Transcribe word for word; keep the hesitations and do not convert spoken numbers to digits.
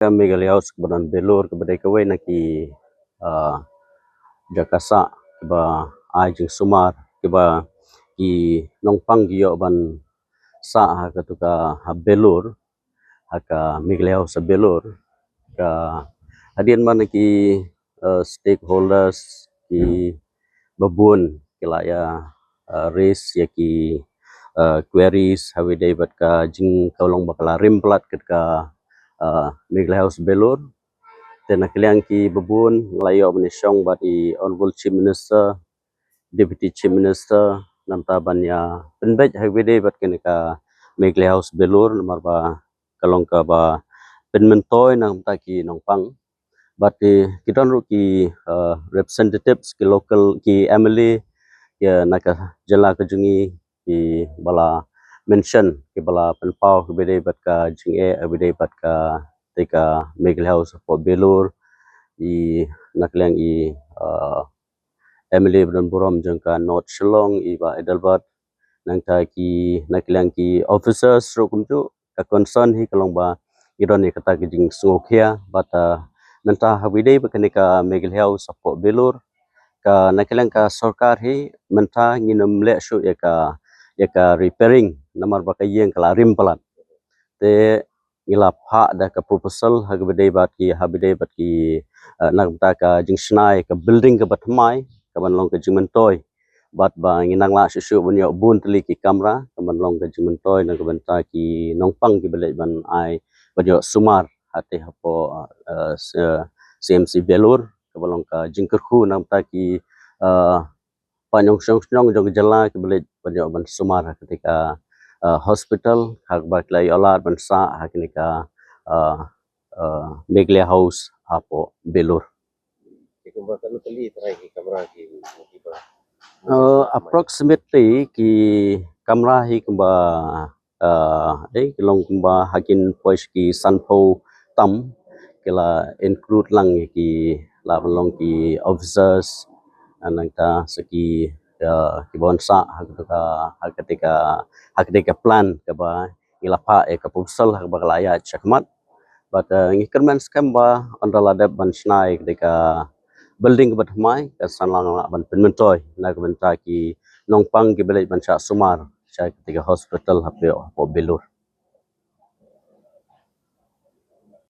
Ka Meghalaya House kaba don Belur kaba dei kawei na ki, ah, jaka sah kiba ai jingsumar kiba ki nongpang ki ïoh ban sah ha katu ka ha Belur, ha ka Meghalaya House ha Belur. Ka hadien man ki, eh, stakeholders ki babun ki la ïa, eh, raise ïa ki, eh, queries ha kaba ïadei bad ka jing ka long ba ka la rim palat kat ka, eh, Meghalaya House Belur. Te na ka liang ki babun nga la ïoh ban ïashong bad i Honorable Chief Minister, Deputy Chief Minister, namar ban ïa pynbeit ha kaba ïadei bad kane ka Meghalaya House Belur, namar ba ka long kaba pynmyntoi na ka bynta ki nongpang. Bad ki, ki don ruh ki, eh, representatives ki local ki M L A ïa na ka jylla ka jong ngi kiba la mention, kiba la pynpaw ha kaba ïadei bad ka jingeh, ha kaba ïadei bad katei ka Meghalaya House hapoh Belur, i na ka liang i, eh, M L A ba don burom jong ka North Shillong, i Bah Adelbert, nangta ki na ka liang ki officers ruh kumjuh. Ka concern hi ka long ba ngi don ïa kata ka jingsngewkhia bad, ah, nangta ha kaba ïadei bad kane ka Meghalaya House hapoh Belur, ka na ka liang ka sorkar hi mynta ngim leh shuh ïa ka, ïa ka repairing namar ba ka ïing ka la rim palat. Te ngi la phah da ka proposal ha kaba ïadei bad ki, ha kaba ïadei bad ki, eh, na ka bynta ka jingshna ïa ka building kaba thymmai kaban long ka jingmyntoi. Bad ba ngin nang lah shuh shuh ban ïoh bun tylli ki kamra kaban long ka jingmyntoi na ka bynta ki nongpang kiba leit ban ai ban ïoh sumar ha katei hapoh, eh, C M C Belur, kaba long ka jingkyrkhu na ka bynta ki, eh, paid nongshong shnong jong ka jylla kiba leit ban ïoh ban sumar ha katei ka, eh, hospital, ha kaba ki la ïoh lad ban sah ha kane ka, eh, eh, Meghalaya House hapoh Belur. Ki kumba katno tylli trai ki kamra ki, ki ba? Eh, approximately ki kamra hi kumba, eh, eh, ki long kumba ha kin poi ki sanphew tam, ki la include lang ki la ban long ki officers, nangta sa ki, eh, kiba wan sah ha katei ka, ha katei ka, ha katei ka plan kaba ngi la phah ïa ka proposal ha kaba ka la ïaid shakhmat. Bad, eh, ngi kyrmen skhem ba ynda la dep ban shna ïa katei ka building kaba thymmai, kan sa nang lah ban pynmyntoi na ka bynta ki nongpang kiba leit ban shah sumar sha katei ka hospital hapoh, hapoh Belur.